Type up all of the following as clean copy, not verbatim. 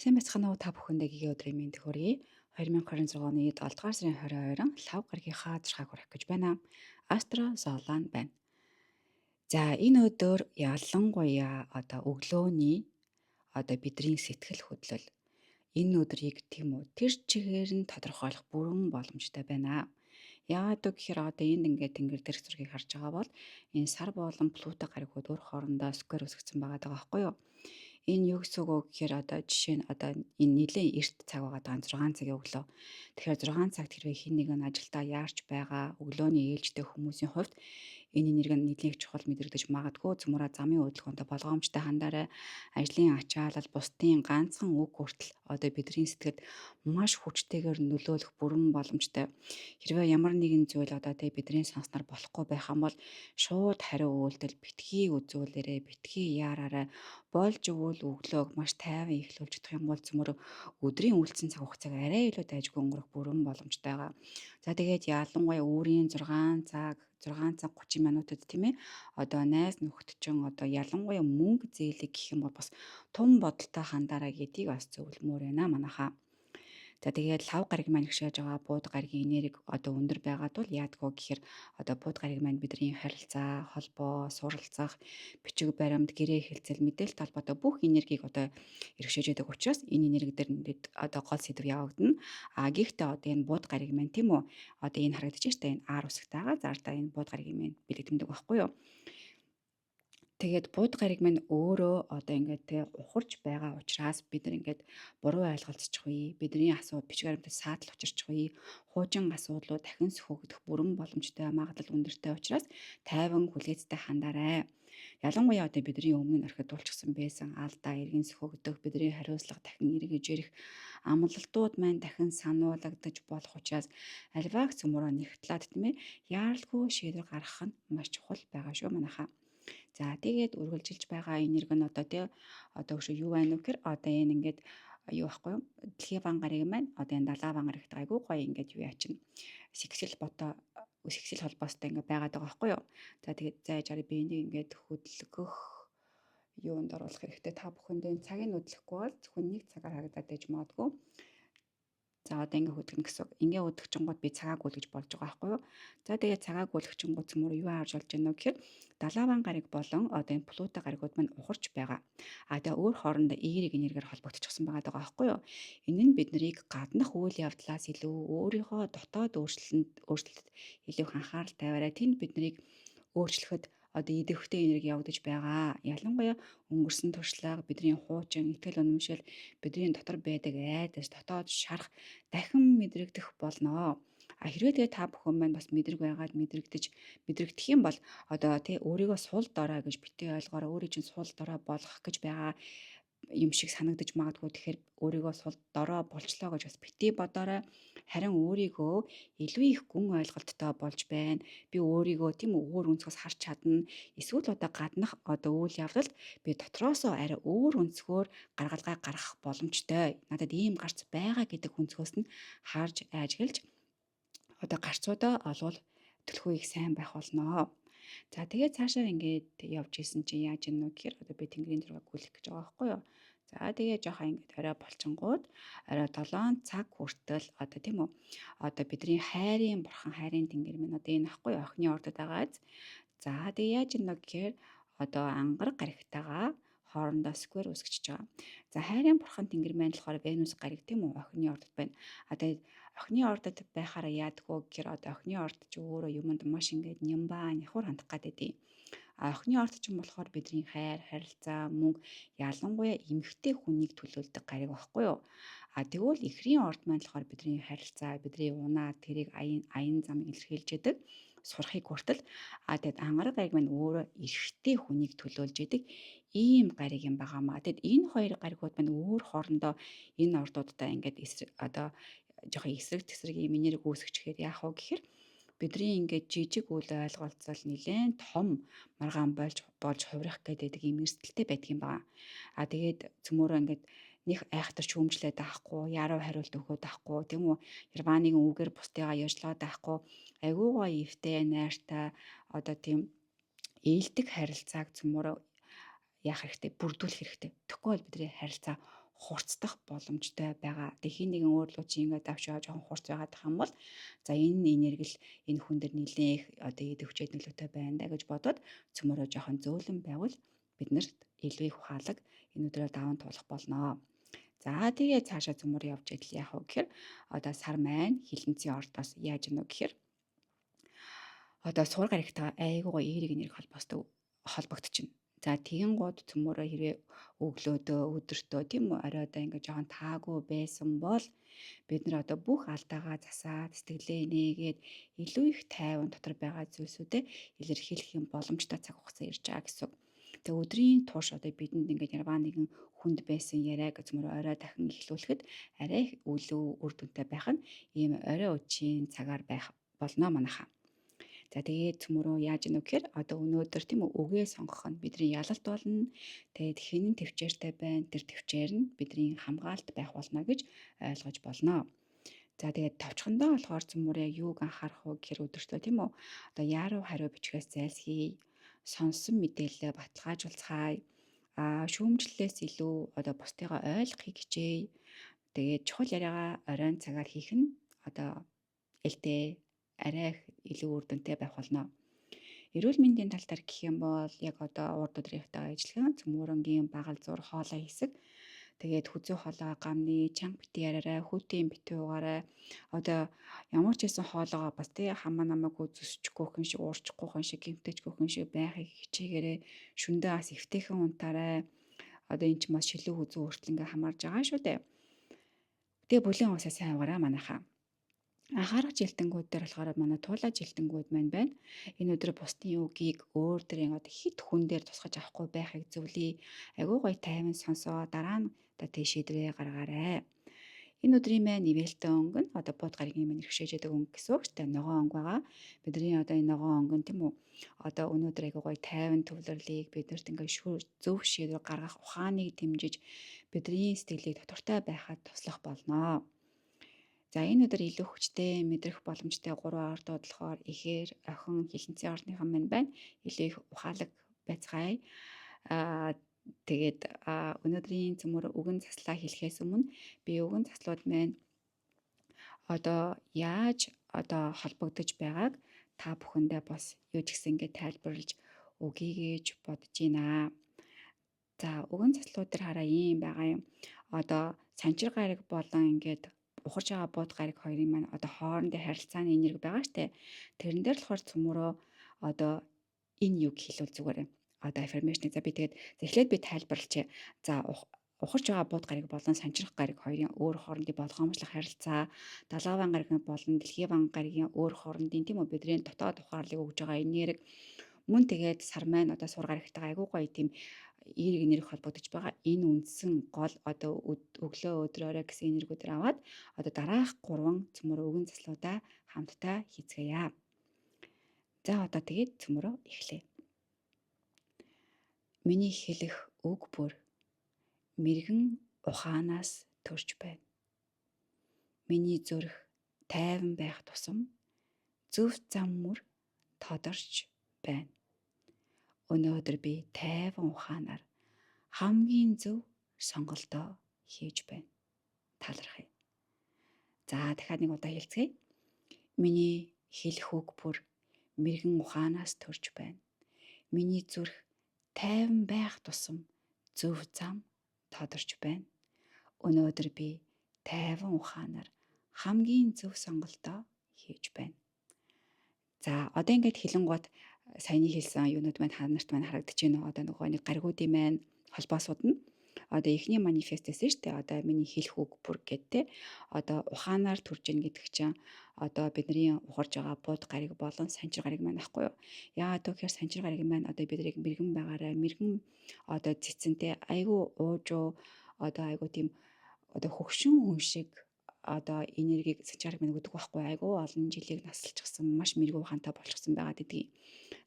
Сайн байцгаана уу, та бүхэндээ гэгээ өдрийн мэнд хүргэе. 2026 оны 7 дугаар сарын 22-нд лав гарагийнхаа 6 хүрэх гэж байна. Астро Золан байна. За, энэ өдөр ялангуяа одоо өглөөний одоо бидний сэтгэл хөдлөл энэ өдрийг, тийм үү, тэр чигээр нь тодорхойлох бүрэн боломжтой байна. Яагаад вэ гэхээр одоо энд ингээд тэнгэр дээрх зургийг харж байгаа бол энэ сар болон Плуто гаригууд өөр хоорондоо square үүсгэсэн байгаа даа байхгүй юу? Энэ юу гэсэн үг вэ гэхээр одоо жишээ нь одоо энэ нэлээд эрт цаг байгаа даа, 6 цагийн өглөө. Тэгэхээр 6 цагт хэрвээ хэн нэгэн ажилдаа яарч байгаа, өглөөний ээлжтэй хүмүүсийн хувьд энэ энерги нь нэлээд чухал мэдрэгдэж магадгүй. Цөмөрөө замын хөдөлгөөнтэй болгоомжтой хандаарай. Ажлын ачаалал, бусдын ганцхан үг хүртэл одоо бидний сэтгэлд маш хүчтэйгээр нөлөөлөх бүрэн боломжтой. Хэрвээ ямар нэгэн зүйл одоо тэ бидний сонсноор болохгүй байх юм бол шууд хариу үйлдэл битгий үзүүлээрэй, битгий яараарай. Болж өгвөл өглөөг маш тайван эхлүүлж чадах юм бол цөмөр өдрийн үлдсэн цаг хугацааг арай илүү дайжгүй өнгөрөх бүрэн боломжтой байгаа. За, тэгээд ялангуяа үүрийн 6 цаг, 6 цаг 30 минутад, тийм ээ, одоо найз нөхөд чинь одоо ялангуяа мөнгө зээлэг гэх юм бол бас тун бодолтой хандаарай гэдгийг бас зөвлөмөр байна манайхаа. За, тэгээд лав гараг маань гшээж байгаа бууд гарагийн энерги одоо өндөр байгаа тул яадгүй гэхээр одоо бууд гараг маань бидний харилцаа, холбоо, суралцах, бичиг баримт, гэрээ хэлцэл, мэдээлэлт холбоотой бүх энергийг одоо эрхшээж байдаг учраас энэ энерги дээр одоо гол сэдэв явагдана. А гэхдээ одоо энэ бууд гараг маань, тийм үү, одоо энэ харагдаж штэ, энэ R үсгтэйгээ зардаа энэ бууд гарагийн маань бэлэгдэмдэг байхгүй юу? Тэгээд бууд гариг маань өөрөө одоо ингээд тэ ухарч байгаа учраас бид нар ингээд буруу ойлголцчих үе, бидний асуудал бичиг баримтад саатал учирчих үе, хуучин асуудлууд дахин сөхөгдөх бүрэн боломжтой, магадлал өндөртэй учраас тайван хүлээцтэй хандаарай. Ялангуяа одоо бидний өмнө нь орхидуулчихсан байсан алдаа эргэн сөхөгдөх, бидний хариуцлага дахин эргэж ирэх, амлалтууд маань дахин сануулгадаж болох учраас альваг цөмөрөө нэгтлээд, тийм ээ, яаралгүй шийдвэр гаргах нь маш чухал байгаа шүү манайхаа. За, тэгээд үргэлжилж байгаа энерги нь одоо тий одоо өшөө юу байна вэ гэхээр одоо энэ ингээд юу байхгүй юу? Дэлхийн ван гариг маань одоо энэ далаа ван гарагт айгүй гоё ингээд юу яачин сексэл бодоо сексэл холбоостой ингээд байгаад байгаа байхгүй юу? За, тэгээд за яжаараа би энийг ингээд хөдөлгөх юунд оруулах хэрэгтэй. Та бүхэндээ энэ цагийг хөдлөхгүй бол зөвхөн нэг цагаар харагдаад байж магадгүй. За, одоо ингээ хөдөлгөнө гэсэн үг. Ингээ хөдөлгчингууд би цагаа гүйлгэж болж байгаа байхгүй юу? За, тэгээ цагаа гүйлгчингууд цөмөр юу харж болж байна вэ гэхээр далааван гариг болон одоо энэ Плуто гаригууд маань ухарч байгаа. А тэгээ өөр хоорондоо эерэг энергиэр холбогдчихсон байгаа даа байхгүй юу? Энэ нь бид нарыг гаднах үйл явдлаас илүү өөрийнхөө дотоод өөрчлөлтөд илүү их анхаарал тавиарай. Тэнд бид нарыг өөрчлөхөд одоо идэвхтэй энерги явагдаж байгаа. Ялангуяа өнгөрсөн туршлага, бидний хуучин итгэл үнэмшил, бидний дотор байдаг айдас, дотоод шарах дахин мэдрэгдэх болно. А хэрвээ тэгээ та бүхэн маань бас мэдрэг байгаад мэдрэгдэж мэдрэгдэх юм бол одоо тий өөрийгөө сул дорой гэж битгий ойлгоорой. Өөрийг чинь сул дорой болгох гэж байгаа юм шиг санагдаж магадгүй. Тэгэхээр өөрийгөө сул дорой болчлоо гэж бас битгий бодоорой. Харин өөрийгөө илүү их гүн ойлголттой болж байна. Би өөрийгөө, тийм үү, өөр өнцгөөс харж чадна. Эсвэл одоо гаднах одоо үйл явдалд би дотроосоо арай өөр өнцгөөр гаргалгаа гаргах боломжтой. Надад ийм гарц байгаа гэдэг өнцгөөс нь харж ажиглаж одоо гарцуудаа олвол төлхөө их сайн байх болно. За, тэгээд цаашаа ингээд явж исэн чинь яаж ийн нү гэхээр одоо би тэнгэрийн зураг гүйлэх гэж байгаа байхгүй юу? За, тэгээ жоохон ингээд орой болчингууд орой 7 цаг хүртэл одоо, тийм үү, одоо бидний хайрын бурхан, хайрын тэнгэр минь одоо энэ ахгүй охины ордод байгааз. За, тэгээ яаж ийн нү гэхээр одоо ангараг гарагтайгаа хоорондоо square үүсгэж байгаа. За, хайрын бурхан тэнгэр маань болохоор Венус гараг, тийм үү, охины ордод байна. А тэгээд охины ордод байхаараа яадгүй гэхээр одоо охины орд чи өөрөө юмд маш ингээд нямбаа няхуур хандах гэдэг. А охины орд чинь болохоор бидний хайр, харилцаа, мөнгө, ялангуяа эмэгтэй хүнийг төлөөлдөг гариг байхгүй юу? А тэгвэл эхрийн орд маань болохоор бидний харилцаа, бидний унаа, тэрийг аян аян замыг илэрхийлж яадаг сурахыг хүртэл. А тэгэд ангараг гариг маань өөрөө эрэгтэй хүнийг төлөөлж идэг ийм гариг юм байгаа маа. Тэгэд энэ хоёр гаригууд маань өөр хоорондоо энэ ордуудтай ингээд одоо жоохон эсрэг тэсрэг ийм энерги үүсгэчихээр яах вэ гэхээр бидний ингээд жижиг үйл ойлголцол нэлээд том маргаан болж болж хувирах гэдэг ийм эрсдэлтэй байдаг юм байна. А тэгээд цөмөрөө ингээд них айхтар шүүмжлээд авахгүй, яруу хариулт өгөөд авахгүй, тийм үү? Хэрвээ нэгэн үгээр бусдыгаа ёжлоод авахгүй, айгүй гоё эвтэй, найртай, одоо тийм ээлдэг харилцааг цөмөрөө яах хэрэгтэй, бүрдүүлэх хэрэгтэй. Тэгэхгүй бол бидний харилцаа хурцдах боломжтой байгаа. Тэг хин нэгэн өөрлөө чи ингээд авч яваа жоохон хурц байгаад тах юм бол за энэ энерги л энэ хүн дээр нэлээх одоо идэвхжээд нөлөөтэй байна да гэж бодоод цөмөрөө жоохон зөөлөн байвал биднэрт илүү их ухаалаг энэ өдрөө даван туулах болно. За тэгээ цаашаа цөмөр явж идэл яах вэ гэхээр одоо сар маань хилэнцгийн ордоос яаж гэнэ гэхээр одоо сур гаригтайгаа айгуугаа эерэг энерги холбоостой холбогдчихно. За тэгэн гууд цөмөрөө хэрвээ өглөөдөө өдөртөө тийм үү оройдоо ингээд жоохон таагүй байсан бол бид нар одоо бүх алдаагаа засаад сэтгэлээ нээгээд илүү их тайван дотор байгаа зүйлсүүдэд илэрхийлэх юм боломжтой цаг хугацаа ирж байгаа гэсэн. Тэгээ өдрийн турш одоо бидэнд ингээд ярваа нэгэн хүнд байсан яриаг цөмөр орой дахин эхлүүлэхэд арай их өлөө үр дүнтэй байх нь ийм орой үчийн цагаар байх болно манайхаа. За тэгээд цөмөрөө яаж ийнө гэхээр одоо өнөөдөр тийм үү үгээ сонгох нь бидний ялалт болно. Тэгээд хинэн төвчээртэй байна. Тэр төвчээр нь бидний хамгаалт байх болно гэж ойлгож болно. За тэгээд товчхондоо болохоор цөмөр яг юуг анхаарах вэ гэхээр өдөртөө тийм үү одоо яаруу хариу бичгээс зайлсхийе. Сонсон мэдээлэлээ баталгаажуулцгаая. Шүүмжлэлээс илүү одоо бусдыгаа ойлгохыг хичээе. Тэгээд чухал яриагаа оройн цагаар хийх нь одоо элдээ арай их илүү үр дүнтэй байх болно. Эрүүл мэндийн тал дээр гэх юм бол яг одоо урд өдрийнхтэй ажиллахан цөмөрөнгийн багал зур хоолой хэсэг тэгээд хүзүү хоолой гамны чанга бити яриарай хүүтийн бити уугаарай одоо ямар ч байсан хоолоогоо бас тий хамаа намаагүй зүсчихгүй хүн шиг уурчихгүй хүн шиг гэмтэжгүй хүн шиг байхыг хичээгээрэй шүндээ бас эвтэйхэн унтаарай одоо эн чинь бас шилүү хүзүү хүртэл ингээ хамаарж байгаа шүү дээ. Тэгээ бүлийн усаа сайн уугаарай манайхаа. Анхаарах жилтэнгүүд дээр болохоор манай туулай жилтэнгүүд маань байна. Энэ өдөр бусдын үгийг өөр дөрийн одоо хит хүн дээр тусгаж авахгүй байхыг зөвлөе. Айгуу гоё тайван сонсоо дараа нь одоо тэг шийдвэрээ гаргаарай. Энэ өдрийн маань ивэлтэй өнгө нь одоо бууд гарагийн маань иргэшээж яадаг өнгө гэсэн үг шүү дээ. Ногоон өнгө байгаа. Бидний одоо энэ ногоон өнгө нь тийм үү? Одоо өнөөдөр айгуу гоё тайван төвлөрлийг биднэрт ингээд зөв шийдвэр гаргах ухааныг дэмжиж бидний сэтгэлийг тодорхой байхад туслах болно. За энэ өдөр илүү хүчтэй мэдрэх боломжтой гурван ордууд болохоор ихээр, охин, хилэнцгийн ордныхан маань байна. Илүү их ухаалаг байцгаая. Тэгээд өнөөдрийн цөмөр үгэн заслаа хэлэхээс өмнө би үгэн заслууд маань одоо яаж одоо холбогдож байгааг та бүхэндээ бас юу ч гэсэн ингээд тайлбарлаж өгье гэж бодож байна. За үгэн заслууд дээр хараа ийм байгаа юм. Одоо санчир гариг болон ингээд ухарч байгаа бууд гариг хоёрын маань одоо хоорондын харилцааны энерги байгаа штэ. Тэрэн дээр болохоор цөмөрөө одоо энэ юг хэлвэл зүгээр юм. Одоо affirmation за би тэгээд эхлээд би тайлбарлачээ. За ухарч байгаа бууд гариг болон санчрах гариг хоёрын өөр хоорондын болгоомжлох харилцаа, далааван гариг болон дэлхийн гаригийн өөр хоорондын тийм үү бидний дотоод ухаарлыг өгж байгаа энерги мөн тэгээд сар маань одоо сур гарагтайгаа айгуу гоё тийм эерэг энерги холбогдож байгаа. Энэ үндсэн гол одоо өглөө өдрөөрэй гэсэн энергиудаар аваад одоо дараах гурван цөмөр өгөн заслуудаа хамтдаа хийцгээе. За одоо тэгээд цөмөрөө эхлэе. Миний хэлэх үг бүр мэрэгэн ухаанаас төрж байна. Миний зүрх тайван байх тусам зөв зам мөр тодорч байна. Өнөөдөр би тайван ухаанаар хамгийн зөв сонголтоо хийж байна. Талархъя. За дахиад нэг удаа хэлцгээе. Миний хэлэх үг бүр мэрэгэн ухаанаас төрж байна. Миний зүрх тайван байх тусам зөв зам тодорч байна. Өнөөдөр би тайван ухаанаар хамгийн зөв сонголтоо хийж байна. За одоо ингээд хэлэнгуут саяны хэлсэн юунууд маань та нарт маань харагдаж байна. Одоо нөгөө нэг гаригуудын маань холбоосууд нь одоо эхний манифест байсан шүү дээ. Одоо миний хэлэх үг бүр гээд те. Одоо ухаанаар төрж ийн гэдэг чинь одоо бидний ухарж байгаа бууд гариг болон санчир гариг маань ахгүй юу. Яагаад гэхээр санчир гариг маань одоо биднийг мэрэгэн байгаарай. Мэрэгэн одоо цэцэнтэй айгүй уужуу одоо айгүй тийм одоо хөгшин хүн шиг одоо энергийг санчир гариг маань өгдөг байхгүй айгүй олон жилийг насалчихсан маш мэрэгүү ухаантай болчихсон байгаад байдгийг.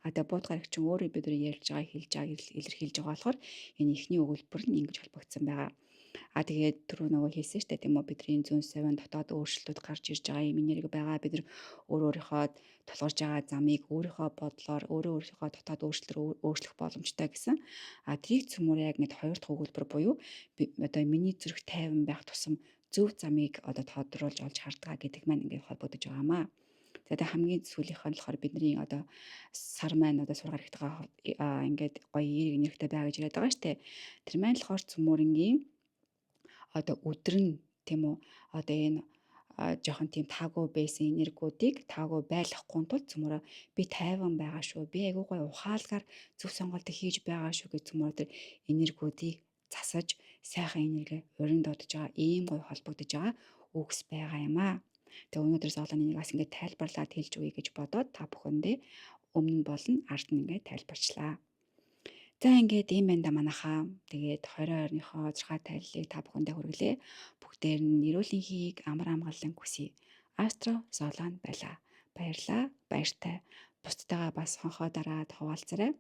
А тэгээ бууд гариг чинь өөрөө бидний ярьж байгаа хэлж байгаа илэрхийлж байгаа болохоор энэ эхний өгүүлбэр нь ингэж холбогдсон байгаа. А тэгээд түрүү нөгөө хэлсэн шүү дээ, тийм үү, бидний зүүн совин дотоод өөрчлөлтүүд гарч ирж байгаа юм энерги байгаа. Бид нар өөр өөрийнхөө тулгарч байгаа замыг өөрийнхөө бодлоор өөрөө өөрийнхөө дотоод өөрчлөлтөөр өөрчлөх боломжтой гэсэн. А тэрийг цөмөр яг ингээд хоёр дахь өгүүлбэр буюу одоо миний зүрх тайван байх тусам зөв замыг одоо тодруулж олж хардгаа гэдэг маань ингээд холбогдож байгаа маа. За тэгээ хамгийн сүүлийнх нь болохоор бидний одоо сар маань одоо сургаар хэрэгтэйгээ ингээд гоё эерэг энергитэй байгаа гэж яриад байгаа шүү дээ. Тэр маань болохоор цөмөрөнгийн одоо өдөр нь, тийм үү, одоо энэ жоохон тийм таагүй байсан энергиудыг таагүй байлгахгүй тул цөмөрөө би тайван байгаа шүү. Би айгүй гоё ухаалгаар зөв сонголтыг хийж байгаа шүү гэж цөмөрөө тэр энергиудыг засаж сайхан энерги уринд одож байгаа ийм гоё холбогдож байгаа үгс байгаа юм аа. Тэгээ өнөөдөр зоолооны нэг бас ингээд тайлбарлаад хэлж өгье гэж бодоод та бүхэндээ өмнө нь болон ард нь ингээд тайлбарчлаа. За, ингээд ийм байна да манайхаа. Тэгээд 22-ныхоо 6 тайллыг та бүхэндээ хүргэлээ. Бүгдээр нь эрүүл энхийг, амар амгалан хүсье. Астро Золон байлаа. Баярлаа. Баяртай. Бусдтайгаа бас хонхоо дараад хуваалцарай.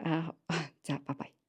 Аа, за, bye bye.